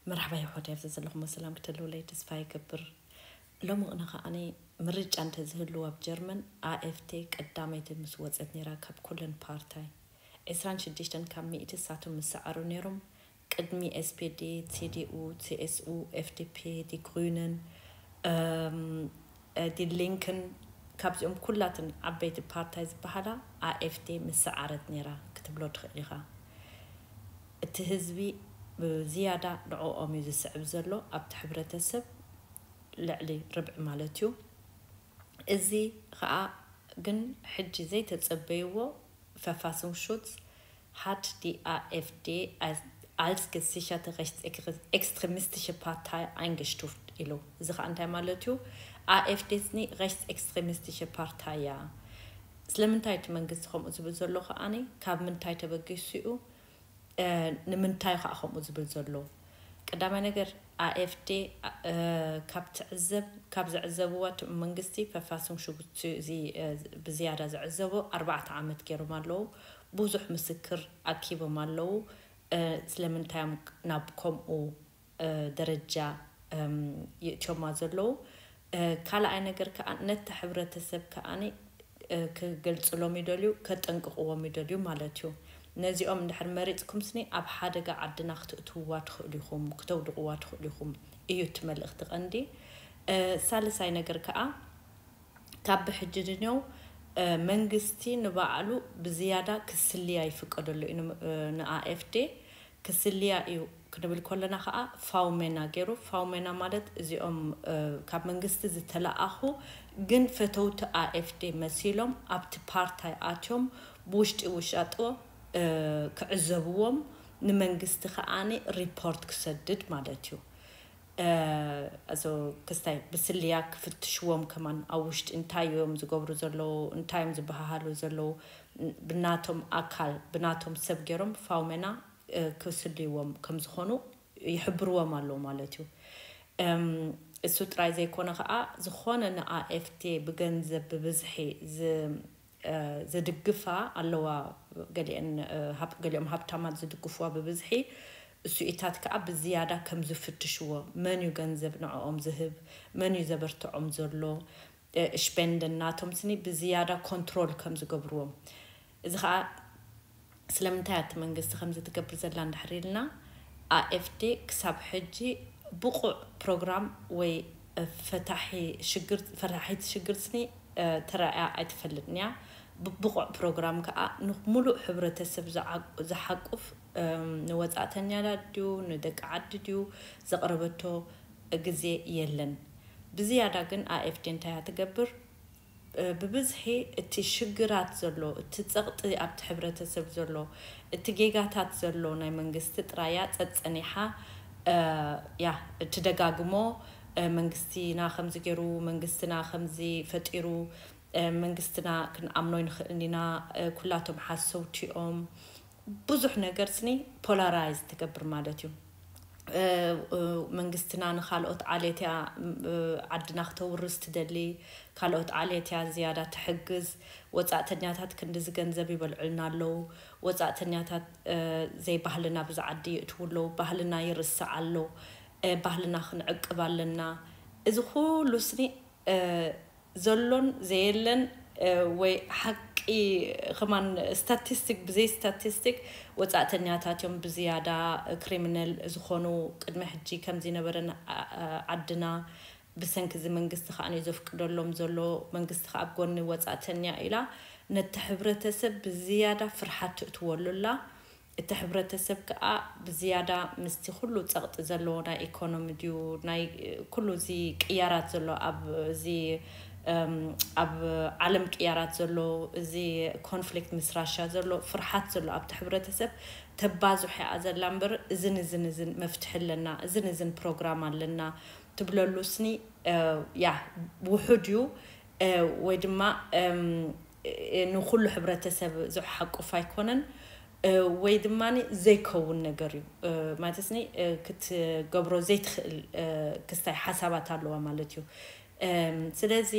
መርሓባ ይሖት፣ ኣብዚ ዘለኹም ሰላም ክትህልውለይ ተስፋ ይገብር። ሎሚ ቅነ ከዓኒ ምርጫ እንተዝህልው ኣብ ጀርመን፣ ኣኤፍዴ ቀዳመይቲ ምስ ወጸት ነይራ ካብ ኩለን ፓርታይ። ዕስራን ሽዱሽተን ካብ ሚእቲ እሳቶም ምስ ሰዓሩ ነይሮም። ቅድሚ ኤስፔዴ፣ ቲዲኡ፣ ቲኤስኡ፣ ኤፍዲፒ፣ ዲ ግሩነን፣ ዲ ሊንክን፣ ካብዚኦም ኩላትን ዓበይቲ ፓርታይ ዝበሃላ ኣኤፍዴ ምስ ሰዓረት ነይራ ክትብሎ ትኽእል ኢኻ። እቲ ህዝቢ ብዝያዳ ንዕኦም እዩ ዝስዕብ ዘሎ ኣብቲ ሕብረተሰብ፣ ልዕሊ ርብዒ ማለት እዩ። እዚ ኸኣ ግን ሕጂ ዘይተጸበይዎ Verfassungsschutz hat die AfD als gesicherte rechtsextremistische Partei eingestuft ኢሉ። እዚ ኸኣ እንታይ ማለት እዩ? ኣኤፍዴ ስኒ rechtsextremistische Partei እያ። ስለምንታይ እቲ መንግስቲ ከምኡ ዝብል ዘሎ ከኣኒ ካብ ምንታይ ተበጊሱ እዩ? ንምንታይ ከዓ ከምኡ ዝብል ዘሎ? ቀዳማይ ነገር፣ ኣኤፍዴ ካብ ትዕዘብ ካብ ዘዕዘብዋ እቲ መንግስቲ ፈፋስም ሽጉርቲ እዚ ብዝያዳ ዘዕዘቦ ኣርባዕተ ዓመት ገይሮም ኣለዉ። ብዙሕ ምስክር ኣኪቦም ኣለዉ። ስለምንታይ እዮም ናብ ከምኡ ደረጃ ይእትዮማ ዘለዉ? ካልኣይ ነገር ከዓ ነቲ ሕብረተሰብ ከዓኒ ክገልፅሎም ይደልዩ፣ ከጠንቅቕዎም ይደልዩ ማለት እዩ። ነዚኦም እንድሕር መሪፅኩም ስኒ ኣብ ሓደጋ ዓድና ክትእትውዋ ትኽእሉ ኢኹም፣ ክተውድቕዋ ትኽእሉ ኢኹም እዩ እቲ መልእኽቲ ቀንዲ። ሳልሳይ ነገር ከዓ ካብ ብሕጂ ድንዮ መንግስቲ ንባዕሉ ብዝያዳ ክስልያ ይፍቀደሉ እዩ ንኣኤፍዴ። ክስልያ እዩ ክንብል ከለና ከዓ ፋውሜና ገይሩ። ፋውሜና ማለት እዚኦም ካብ መንግስቲ ዝተለኣኹ ግን ፈተውቲ ኣኤፍዴ መሲሎም ኣብቲ ፓርታይ ኣትዮም ብውሽጢ ውሻጦ ክዕዘብዎም፣ ንመንግስቲ ከዓኒ ሪፖርት ክሰድድ ማለት እዩ። እዞ ክስታይ ብስልያ ክፍትሽዎም ከማን ኣብ ውሽጢ እንታይ እዮም ዝገብሩ ዘለዉ፣ እንታይ እዮም ዝበሃሃሉ ዘለዉ፣ ብናቶም ኣካል ብናቶም ሰብ ገይሮም ፋውሜና ክስልይዎም ከም ዝኾኑ ይሕብርዎም ኣለዉ ማለት እዩ። እሱ ጥራይ ዘይኮነ ከዓ ዝኾነ ንኣኤፍዴ ብገንዘብ ብብዝሒ ዘድግፋ ኣለዋ። ገሊኦም ሃብታማት ዝድግፍዋ ብብዝሒ እሱኢታት ከዓ ብዝያዳ ከም ዝፍትሽዎ፣ መን እዩ ገንዘብ ንዕኦም ዝህብ፣ መን እዩ ዘበርትዖም ዘሎ፣ ሽፔንደን ናቶም ስኒ ብዝያዳ ኮንትሮል ከም ዝገብርዎም። እዚ ከዓ ስለምንታይ ኣቲ መንግስቲ ከምዚ ትገብር ዘላ እንድሕር ኢልና፣ ኣኤፍዴ ክሳብ ሕጂ ብቑዕ ፕሮግራም ወይ ፈታሒ ሽግር ፈታሒት ሽግር ስኒ ተራእያ ኣይትፈልጥን እያ። ብብቑዕ ፕሮግራም ከዓ ንሙሉእ ሕብረተሰብ ዝሓቁፍ ንወፃእተኛታት ድዩ ንደቂ ዓዲ ድዩ ዘቕረበቶ ግዜ የለን። ብዝያዳ ግን ኣኤፍዴ እንታይ እያ ትገብር? ብብዝሒ እቲ ሽግራት ዘሎ፣ እቲ ፀቕጢ ኣብቲ ሕብረተሰብ ዘሎ፣ እቲ ጌጋታት ዘሎ ናይ መንግስቲ ጥራያ ፀፀኒሓ ያ እትደጋግሞ። መንግስቲና ከምዚ ገይሩ፣ መንግስትና ከምዚ ፈጢሩ፣ መንግስትና ክንኣምኖ ይንኽእል ኢና፣ ኩላቶም ሓሰውቲ እዮም። ብዙሕ ነገር ስኒ ፖላራይዝ ትገብር ማለት እዩ። መንግስትና ንካልኦት ዓሌት እያ ዓድና ክተውርስ ትደሊ፣ ካልኦት ዓሌት እያ ዝያዳ ትሕግዝ። ወፃእተኛታት ክንድዚ ገንዘብ ይበልዑልና ኣለዉ፣ ወፃእተኛታት ዘይባህልና ብዛ ዓዲ ይእትዉ ኣለዉ፣ ባህልና ይርስዕ ኣሎ፣ ባህልና ክንዕቅብ ኣለና። እዚ ኩሉ ስኒ ዘሎን ዘየለን ወይ ሓቂ ከማን ስታቲስቲክ ብዘይ ስታቲስቲክ ወፃእተኛታት እዮም ብዝያዳ ክሪሚናል ዝኾኑ። ቅድሚ ሕጂ ከምዚ ነበረን ዓድና ብሰንኪ እዚ መንግስቲ ከዓ እዩ ዘፍቅደሎም ዘሎ። መንግስቲ ከዓ ኣብ ጎኒ ወፃእተኛ ኢላ ነቲ ሕብረተሰብ ብዝያዳ ፍርሓት ትእትወሉ ኣላ። እቲ ሕብረተሰብ ከዓ ብዝያዳ ምስቲ ኩሉ ፀቕጢ ዘለዎ ናይ ኢኮኖሚ ድዩ ናይ ኩሉ እዚ ቅያራት ዘሎ ኣብ እዚ ኣብ ዓለም ቅያራት ዘሎ እዚ ኮንፍሊክት ምስ ራሻ ዘሎ ፍርሓት ዘሎ ኣብቲ ሕብረተሰብ ተባዝሖ እያ ዘላ እምበር እዝን እዝን እዝን መፍትሒ ኣለና እዝን እዝን ፕሮግራም ኣለና ትብለሉ ስኒ ያ ውሑድ እዩ ወይ ድማ ንኩሉ ሕብረተሰብ ዝሓቁፍ ኣይኮነን ወይ ድማ ዘይከውን ነገር እዩ ማለት ኒ ክትገብሮ ዘይትኽእል ክስታይ ሓሳባት ኣለዋ ማለት እዩ። ስለዚ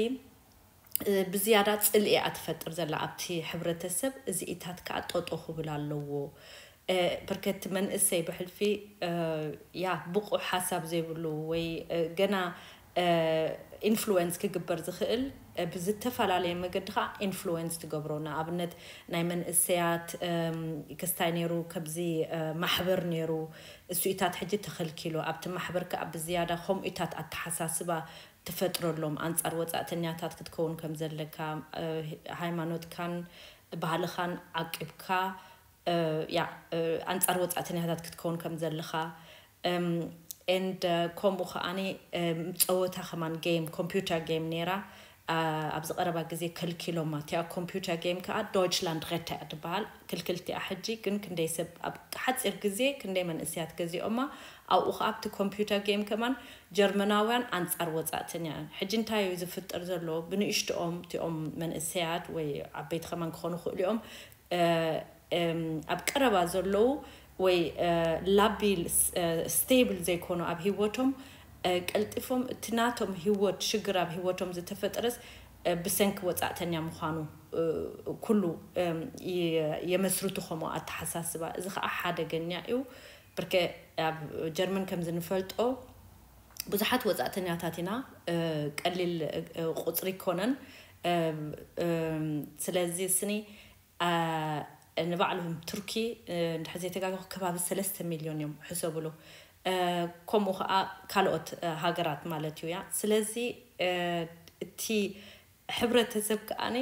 ብዝያዳ ፅልኢ እያ ትፈጥር ዘላ ኣብቲ ሕብረተሰብ። እዚኢታት ከዓ ጠጦ ክብል ኣለዎ። ብርከቲ መንእሰይ ብሕልፊ ያ ብቑዕ ሓሳብ ዘይብሉ ወይ ገና ኢንፍሉወንስ ክግበር ዝኽእል ብዝተፈላለየ መገዲ ከዓ ኢንፍሉወንስ ትገብሮ። ንኣብነት ናይ መንእሰያት ክስታይ ነይሩ፣ ከብዚ ማሕበር ነይሩ፣ እሱኢታት ሕጂ ተኸልኪሉ። ኣብቲ ማሕበር ከዓ ብዝያዳ ከምኡኢታት ኣተሓሳስባ ትፈጥረሎም። ኣንጻር ወጻእተኛታት ክትከውን ከም ዘለካ፣ ሃይማኖትካን ባህልኻን ዓቂብካ ያ ኣንጻር ወጻእተኛታት ክትከውን ከም ዘለኻ። And ከምኡ ከዓኒ ጸወታ ከማን፣ ጌም፣ ኮምፒውተር ጌም ነይራ። ኣብዚ ቀረባ ግዜ ከልኪሎማ እቲኣ ኮምፒውተር ጌም ከዓ ዶይችላንድ ሬታ እያ ትበሃል። ክልክልቲ እያ ሕጂ፣ ግን ክንደይ ሰብ ኣብ ሓፂር ግዜ ክንደይ መንእሰያት ገዚኦማ። ኣብኡ ከዓ ኣብቲ ኮምፒውተር ጌም ከማን ጀርመናውያን ኣንጻር ወጻእተኛ። ሕጂ እንታይ እዩ ዝፍጠር ዘሎ? ብንእሽትኦም እቲኦም መንእሰያት ወይ ዓበይቲ ከማን ክኾኑ ይኽእሉ እዮም፣ ኣብ ቀረባ ዘለዉ ወይ ላቢል ስቴብል ዘይኮኑ ኣብ ህይወቶም ቀልጢፎም እቲ ናቶም ህይወት ሽግር ኣብ ህይወቶም ዝተፈጠረስ ብሰንኪ ወፃእተኛ ምዃኑ ኩሉ የመስርቱ ከምኡ ኣተሓሳስባ። እዚ ከዓ ሓደገኛ እዩ። ብርከ ኣብ ጀርመን ከም ዝንፈልጦ ብዙሓት ወፃእተኛታት ኢና፣ ቀሊል ቁፅሪ ይኮነን። ስለዚ ስኒ ንባዕሎም ቱርኪ እንድሕር ዘይተጋገኹ ከባቢ ሰለስተ ሚልዮን እዮም ሕሰብሉ። ከምኡ ከዓ ካልኦት ሃገራት ማለት እዩ። ያ ስለዚ እቲ ሕብረተሰብ ከዓኒ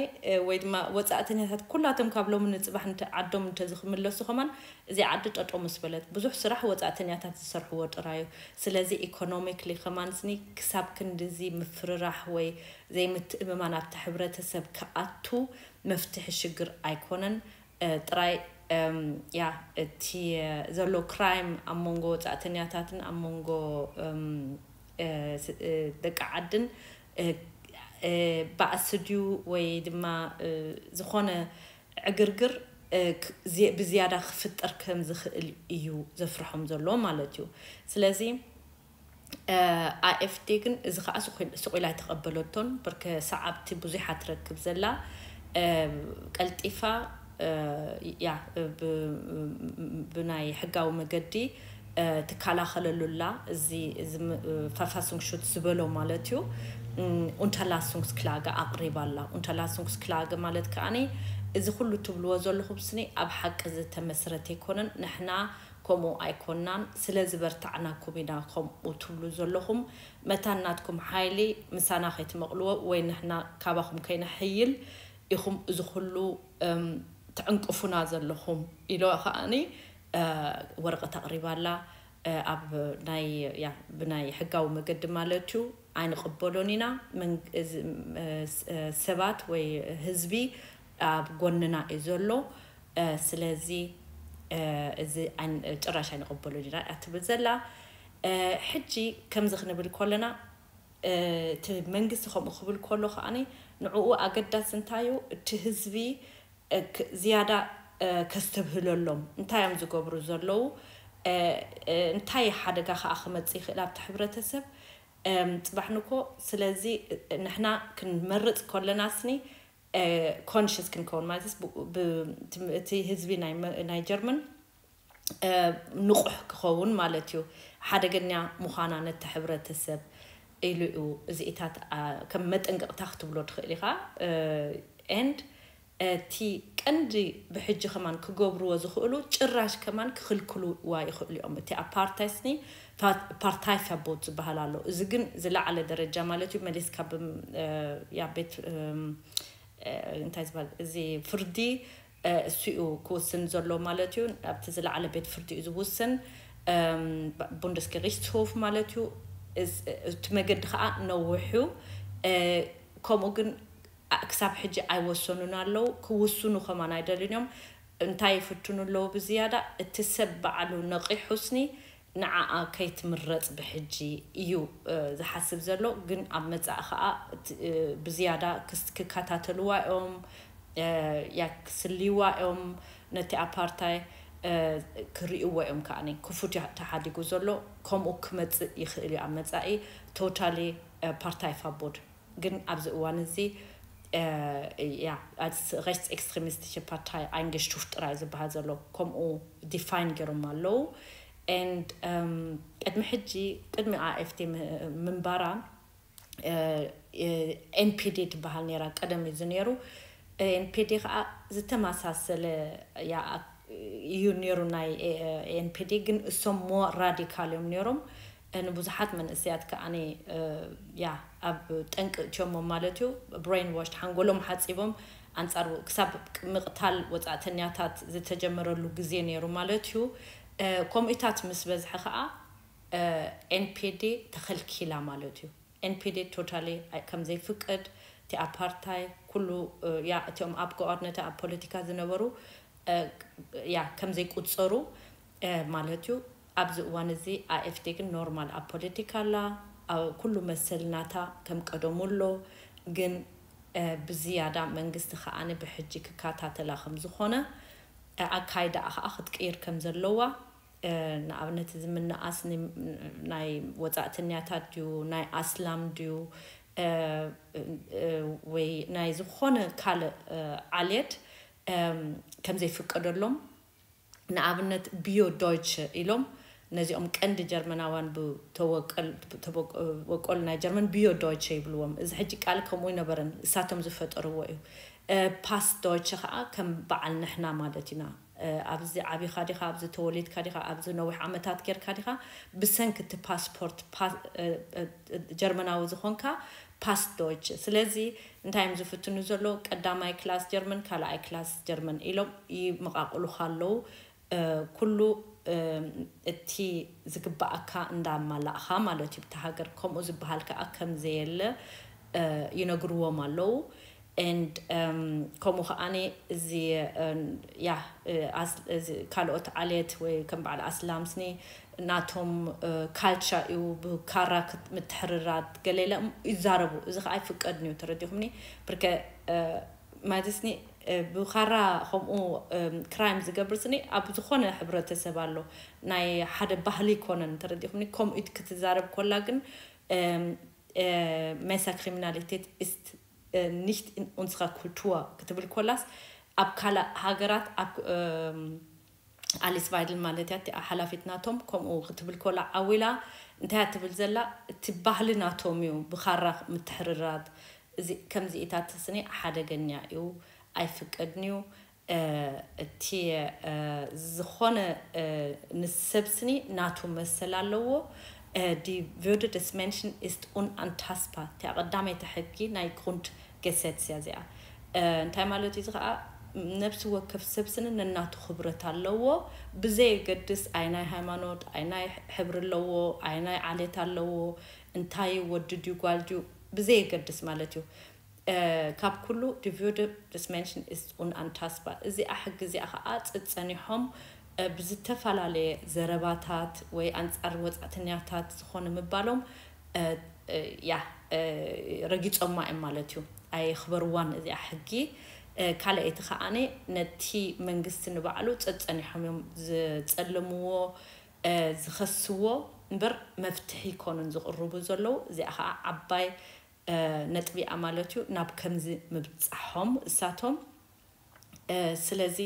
ወይ ድማ ወፃእተኛታት ኩላቶም ካብ ሎሚ ንፅባሕ ዓዶም እንተዝክምለሱ ከማን እዚ ዓዲ ጠጦ ምስ በለት ብዙሕ ስራሕ ወፃእተኛታት ዝሰርሕዎ ጥራዩ። ስለዚ ኢኮኖሚክሊ ከማን ስኒ ክሳብ ክንድዚ ምፍርራሕ ወይ ዘይምትእምማን ኣብቲ ሕብረተሰብ ክኣቱ መፍትሒ ሽግር ኣይኮነን። ጥራይ ያ እቲ ዘሎ ክራይም ኣብ መንጎ ወፃእተኛታትን ኣብ መንጎ ደቂ ዓድን ባእሲ ድዩ ወይ ድማ ዝኾነ ዕግርግር ብዝያዳ ክፍጠር ከም ዝኽእል እዩ ዘፍርሖም ዘሎ ማለት እዩ። ስለዚ ኣኤፍዲ ግን እዚ ከዓ ስቑኢል ኣይተቐበለቶን። ብርከ ሰዓብቲ ብዙሓት ትረክብ ዘላ ቀልጢፋ ያ ብናይ ሕጋዊ መገዲ ትከላኸለሉላ። እዚ ፋፋሱንግ ሹት ዝበሎ ማለት እዩ። ኡንተርላሱንግስ ክላገ ኣቕሪባ ኣላ። ኡንተርላሱንግስ ክላገ ማለት ከዓኒ እዚ ኩሉ ትብልዎ ዘለኹም ስኒ ኣብ ሓቂ ዝተመስረተ ኣይኮነን። ንሕና ከምኡ ኣይኮናን፣ ስለ ዝበርታዕናኩም ኢና ከምኡ ትብሉ ዘለኹም። መታን ናትኩም ሓይሊ ምሳና ከይትመቕልዎ ወይ ንሕና ካባኹም ከይነሕይል ኢኹም እዚ ኩሉ ትዕንቅፉና ዘለኹም ኢሎ ከዓኒ ወረቐት ኣቕሪባ ኣላ። ኣብ ናይ ያ ብናይ ሕጋዊ መገዲ ማለት እዩ። ኣይንቕበሎን ኢና። ሰባት ወይ ህዝቢ ኣብ ጎንና እዩ ዘሎ። ስለዚ እዚ ጭራሽ ኣይንቕበሎን ኢና እያ ትብል ዘላ። ሕጂ ከምዚ ክንብል ከለና እቲ መንግስቲ ከምኡ ክብል ከሎ ከዓኒ ንዕኡ ኣገዳሲ እንታይ እዩ? እቲ ህዝቢ ዝያዳ ከስተብህለሎም እንታይ እዮም ዝገብሩ ዘለዉ? እንታይ ሓደጋ ከዓ ክመፅእ ይኽእል ኣብቲ ሕብረተሰብ? ፅባሕ ንኮ ስለዚ ንሕና ክንመርፅ ከለና ስኒ ኮንሽስ ክንከውን ማለት እቲ ህዝቢ ናይ ጀርመን ንቑሕ ክኸውን ማለት እዩ። ሓደገኛ ምዃና ነቲ ሕብረተሰብ ኢሉ እዩ እዚኢታት ከም መጠንቀቕታ ክትብሎ ትኽእል ኢኻ። And እቲ ቀንዲ ብሕጂ ከማን ክገብርዎ ዝኽእሉ ጭራሽ ከማን ክኽልክልዋ ይኽእሉ እዮም። እቲ ኣፓርታይ ስኒ ፓርታይ ፈቦት ዝበሃል ኣሎ። እዚ ግን ዝለዓለ ደረጃ ማለት እዩ። መሊስካ ያ ቤት እንታይ ዝበሃል እዚ ፍርዲ እሱ እዩ ክውስን ዘሎ ማለት እዩ። ኣብቲ ዝለዓለ ቤት ፍርዲ እዩ ዝውስን፣ ቡንደስገሪስትሆፍ ማለት እዩ። እቲ መገዲ ከዓ ነውሕ እዩ። ከምኡ ግን ክሳብ ሕጂ ኣይወሰኑን ኣለዉ። ክውስኑ ከማን ኣይደልን እዮም። እንታይ ይፍትኑ ኣለዉ ብዝያዳ? እቲ ሰብ ባዕሉ ነቒሑ ስኒ ንዓኣ ከይትምረፅ ብሕጂ እዩ ዝሓስብ ዘሎ። ግን ኣብ መፃኢ ከዓ ብዝያዳ ክከታተልዋ እዮም፣ ያ ክስልይዋ እዮም። ነቲ ኣፓርታይ ክርእይዎ እዮም። ከዓ ክፉት ተሓዲጉ ዘሎ ከምኡ ክመፅእ ይኽእል እዩ ኣብ መፃኢ። ቶታሊ ፓርታይ ፋቦድ ግን ኣብዚ እዋን እዚ ያ፣ als rechtsextremistische Partei eingestuft ጥራይ ዝበሃል ዘሎ፣ ከምኡ ዲፋይን ገይሮም ኣለዉ። And ቅድሚ ሕጂ፣ ቅድሚ AfD ምንባራ፣ NPD ትበሃል ነይራ፣ ቀደም እዩ ነይሩ። NPD ከዓ ዝተመሳሰለ እዩ ነይሩ ናይ NPD፣ ግን እሶም more radical እዮም ነይሮም። ንብዙሓት መንእሰያት ከዓኒ ያ ኣብ ጠንቂ እትዮሞ ማለት እዩ። Brainwashed፣ ሓንጎሎም ሓፂቦም ኣንፃር ክሳብ ምቕታል ወፃእተኛታት ዝተጀመረሉ ግዜ ነይሩ ማለት እዩ። ከምኡታት ምስ በዝሐ ከዓ NPD ተኸልኪላ ማለት እዩ። NPD totally ከም ዘይፍቅድ፣ እቲ ኣፓርታይ ኩሉ ያ እቲኦም ኣብ ኮኦርዲኔታ ኣብ ፖለቲካ ዝነበሩ ያ ከም ዘይቁፀሩ ማለት እዩ። ኣብዚ እዋን እዚ AfD ግን ኖርማል ኣብ ፖለቲካ ኣላ። ኩሉ መሰል ናታ ከም ቀደሙ ኣሎ። ግን ብዝያዳ መንግስቲ ከዓኒ ብሕጂ ክከታተላ ከም ዝኾነ፣ ኣካይዳኣ ከዓ ክትቅይር ከም ዘለዋ፣ ንኣብነት እዚ ምንኣስ ናይ ወፃእተኛታት ድዩ፣ ናይ ኣስላም ድዩ፣ ወይ ናይ ዝኾነ ካልእ ዓሌት ከም ዘይፍቀደሎም፣ ንኣብነት ቢዮ ዶይቸ ኢሎም ነዚኦም ቀንዲ ጀርመናውያን ብተወቀል-፣ ተበቆ-፣ ወቆል ናይ ጀርመን ቢዮ ዶይቸ ይብልዎም። እዚ ሕጂ ቃል ከምኡ ይነበረን፣ እሳቶም ዝፈጠርዎ እዩ። ፓስ ዶይቸ ከዓ ከም በዓል ንሕና ማለት ኢና። ኣብዚ ዓቢኻ ዲኻ፣ ኣብዚ ተወሊድካ ዲኻ፣ ኣብዚ ነዊሕ ዓመታት ጌርካ ዲኻ፣ ብሰንኪ እቲ ፓስፖርት ጀርመናዊ ዝኾንካ ፓስ ዶይቸ። ስለዚ እንታይ እዮም ዝፍትኑ ዘለዉ? ቀዳማይ ክላስ ጀርመን፣ ካልኣይ ክላስ ጀርመን ኢሎም ይመቓቕሉኻ ኣለዉ። ኩሉ እቲ ዝግባኣካ እንዳማላእኻ ማለት እዩ። ብቲ ሃገር ከምኡ ዝበሃል ከዓ ከም ዘየለ ይነግርዎም ኣለዉ። And ከምኡ ከዓኒ እዚ ያ ካልኦት ዓሌት ወይ ከም በዓል ኣስላም ስኒ ናቶም ካልቸር እዩ፣ ብካራ ምትሕርራድ ገሌለ ይዛረቡ። እዚ ከዓ ኣይፍቀድን እዩ፣ ተረዲኹምኒ? ብርከ ማለት ስኒ ብኻራ ከምኡ ክራይም ዝገብር ስኒ ኣብ ዝኾነ ሕብረተሰብ ኣሎ። ናይ ሓደ ባህሊ ይኮነን፣ ተረዲኹምኒ? ከምኡ ክትዛረብ ኮላ ግን፣ Messerkriminalität ist nicht in unserer Kultur ክትብል ኮላስ፣ ኣብ ካልእ ሃገራት፣ ኣብ ኣሊስ ቫይድል ማለት እያ፣ እቲኣ ሓላፊት ናቶም፣ ከምኡ ክትብል ኮላ ዓዊላ፣ እንታይ እያ ትብል ዘላ? እቲ ባህሊ ናቶም እዩ ብኻራ ምትሕርራድ። እዚ ከምዚ ኢታት ስኒ ሓደገኛ እዩ፣ ኣይፍቀድን እዩ። እቲ ዝኾነ ንሰብ ስኒ ናቱ መሰል ኣለዎ። Die Würde des Menschen ist unantastbar። እቲኣ ቀዳመይቲ ሕጊ ናይ ግሩንድ ገሰት እያ እዚኣ። እንታይ ማለት እዩ? እዚ ከዓ ነብሲ ወከፍ ሰብ ስኒ ነናቱ ክብረት ኣለዎ። ብዘየገድስ ኣይ ናይ ሃይማኖት፣ ኣይ ናይ ሕብሪ ኣለዎ፣ ኣይ ናይ ዓሌት ኣለዎ፣ እንታይ እዩ፣ ወዲ ድዩ ጓል ድዩ፣ ብዘየገድስ ማለት እዩ። ካብ ኩሉ፣ Die Würde des Menschen ist unantastbar። እዚኣ ሕጊ እዚኣ ከዓ ጸጸኒሖም ብዝተፈላለየ ዘረባታት ወይ ኣንጻር ወጻእተኛታት ዝኾነ ምባሎም ያ ረጊጾማ እዮም ማለት እዩ። ኣየኽበርዋን እዚኣ ሕጊ። ካልኣይቲ ከዓኒ ነቲ መንግስቲ ንባዕሉ ጸጸኒሖም እዮም ዝጸልምዎ፣ ዝኸስዎ እምበር መፍትሒ ይኮኑን ዝቕርቡ ዘለዉ። እዚኣ ከዓ ዓባይ ነጥቢኣ ማለት እዩ፣ ናብ ከምዚ ምብጻሖም እሳቶም። ስለዚ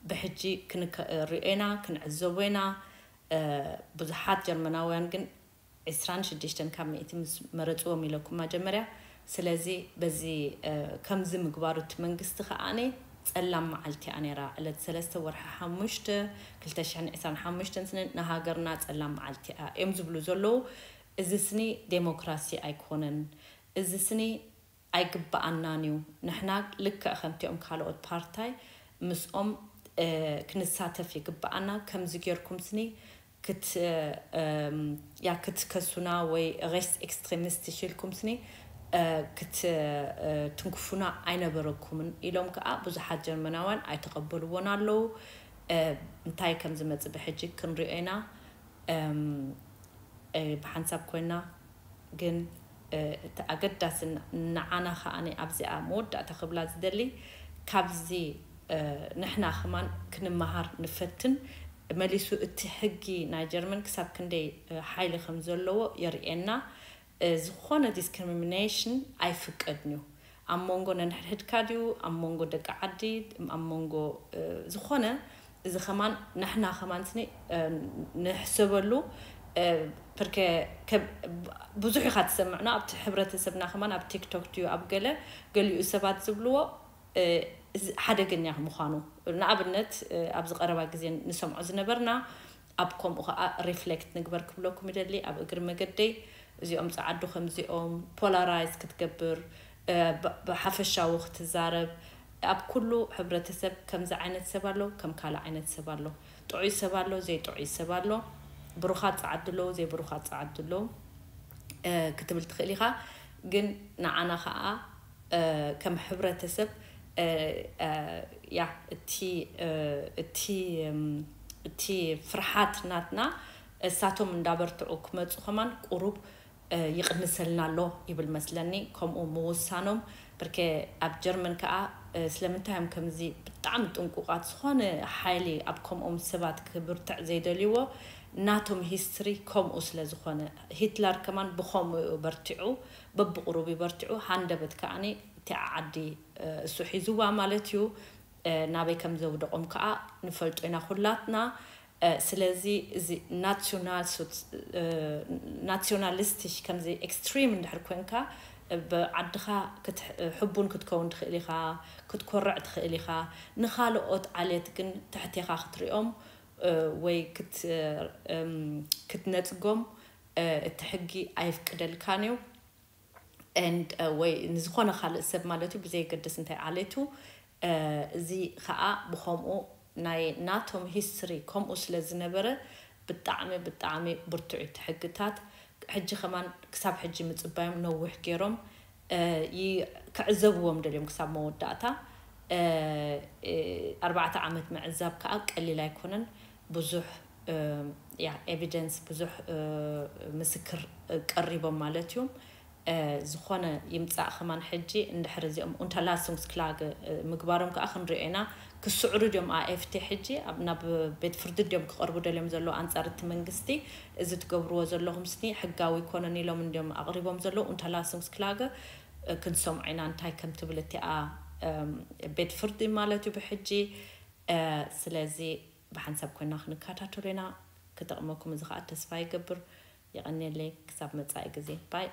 ብሕጂ ክንሪኦ ኢና፣ ክንዕዘቦ ኢና። ብዙሓት ጀርመናውያን ግን ዕስራን ሽዱሽተን ካብ ሚእቲ ምስ መረፅዎም ኢለኩም መጀመርያ። ስለዚ በዚ ከምዚ ምግባሩ እቲ መንግስቲ ከዓኒ ጸላም መዓልቲ እያ ነይራ። ዕለት ሰለስተ ወርሒ ሓሙሽተ ክልተ ሽሕን ዕስራን ሓሙሽተን ስነ ንሃገርና ጸላም መዓልቲ እያ እዮም ዝብሉ ዘለዉ። እዚ ስኒ ዴሞክራሲ ኣይኮነን። እዚ ስኒ ኣይግበኣናን እዩ። ንሕና ልክዕ ከምቲኦም ካልኦት ፓርታይ ምስኦም ክንሳተፍ ይግበኣና። ከምዚ ጌርኩም ስኒ ክት-፣ ያ ክትከሱና ወይ ሬስ ኤክስትሪሚስት ሽልኩም ስኒ ክትንክፉና ኣይነበረኩምን ኢሎም ከዓ ብዙሓት ጀርመናውያን ኣይተቐበልዎን ኣለዉ። እንታይ ከም ዝመጽእ ብሕጂ ክንሪኦ ኢና። ብሓንሳብ ኮይና ግን እቲ ኣገዳሲ ንዓና ከዓኒ ኣብዚኣ መወዳእታ ክብላ ዝደሊ፣ ካብዚ ንሕና ከማን ክንመሃር ንፈትን። መሊሱ እቲ ሕጊ ናይ ጀርመን ክሳብ ክንደይ ሓይሊ ከም ዘለዎ የርእየና። ዝኾነ ዲስክሪሚኔሽን ኣይፍቀድን እዩ። ኣብ መንጎ ነንሕድሕድካ ድዩ፣ ኣብ መንጎ ደቂ ዓዲ፣ ኣብ መንጎ ዝኾነ፣ እዚ ከማን ንሕና ከማን ስኒ ንሕሰበሉ። ፕርከ ብዙሕ ኢኻ ትሰምዕና ኣብቲ ሕብረተሰብና ከማን ኣብ ቲክቶክ ድዩ ኣብ ገለ ገሊኡ ሰባት ዝብልዎ ሓደገኛ ምዃኑ። ንኣብነት ኣብዚ ቀረባ ግዜ ንሰምዖ ዝነበርና ኣብ ከምኡ ከዓ ሪፍሌክት ንግበር ክብለኩም ይደሊ። ኣብ እግሪ መገደይ እዚኦም ፀዓዱ ከምዚኦም ፖላራይዝ ክትገብር፣ ብሓፈሻዊ ክትዛረብ፣ ኣብ ኩሉ ሕብረተሰብ ከምዚ ዓይነት ሰብ ኣሎ፣ ከም ካልእ ዓይነት ሰብ ኣሎ፣ ጥዑይ ሰብ ኣሎ፣ ዘይጥዑይ ሰብ ኣሎ፣ ብሩኻት ፀዓዱ ኣለዉ፣ ዘይብሩኻት ፀዓዱ ኣለዉ ክትብል ትኽእል ኢኻ። ግን ንዓና ከዓ ከም ሕብረተሰብ ያ እቲ እቲ እቲ ፍርሓት ናትና እሳቶም እንዳበርትዑ ክመፁ ከማን ቁሩብ ይቕንሰልና ኣሎ ይብል መስለኒ። ከምኡ ምውሳኖም ብርኬ ኣብ ጀርመን ከዓ ስለምንታይ እዮም ከምዚ ብጣዕሚ ጥንቁቃት ዝኾነ ሓይሊ ኣብ ከምኦም ሰባት ክብርትዕ ዘይደልይዎ ናቶም ሂስትሪ ከምኡ ስለ ዝኾነ ሂትለር ከማን ብኸምኡ በርቲዑ በብቁሩብ ይበርቲዑ ሃንደበት ከዓኒ እቲኣ ዓዲ እሱ ሒዝዋ ማለት እዩ። ናበይ ከም ዘውደቆም ከዓ ንፈልጦ ኢና ኩላትና። ስለዚ እዚ ናሲዮናሊስቲሽ ከምዚ ኤክስትሪም እንድሕር ኮንካ ብዓድኻ ሕቡን ክትከውን ትኽእል ኢኻ፣ ክትኮርዕ ትኽእል ኢኻ። ንኻልኦት ዓሌት ግን ትሕቴኻ ክትሪኦም ወይ ክትነፅጎም እቲ ሕጊ ኣይፍቅደልካን እዩ። ወይ ንዝኾነ ካልእ ሰብ ማለት እዩ ብዘየገድስ እንታይ ዓሌቱ። እዚ ከዓ ብኸምኡ ናይ ናቶም ሂስትሪ ከምኡ ስለ ዝነበረ ብጣዕሚ ብጣዕሚ ብርቱዕ እቲ ሕግታት። ሕጂ ከማን ክሳብ ሕጂ ምፅባዮም ነዊሕ ገይሮም ክዕዘብዎም ደልዮም ክሳብ መወዳእታ። ኣርባዕተ ዓመት ምዕዛብ ከዓ ቀሊል ኣይኮነን። ብዙሕ ያ ኤቪደንስ ብዙሕ ምስክር ቀሪቦም ማለት እዩ። ዝኾነ ይምፃእ ከማን ሕጂ እንድሕር እዚኦም ኡንተርላሱንግስክላገ ምግባሮም ከዓ ክንሪኦ ኢና። ክስዕሩ ድዮም ኣኤፍቲ ሕጂ ናብ ቤት ፍርዲ ድዮም ክቐርቡ ደልዮም ዘለዉ ኣንፃር እቲ መንግስቲ? እዚ ትገብርዎ ዘለኹም ስኒ ሕጋዊ ይኮነን ኢሎም እንድዮም ኣቕሪቦም ዘለዉ። ኡንተርላሱንግስክላገ ክንሰምዖ ኢና እንታይ ከም ትብል እቲኣ ቤት ፍርዲ ማለት እዩ ብሕጂ። ስለዚ ብሓንሳብ ኮይና ክንከታተሎ ኢና። ክጠቕመኩም እዚ ከዓ ተስፋ ይገብር። የቐንየለይ። ክሳብ መፃኢ ግዜ ባይ።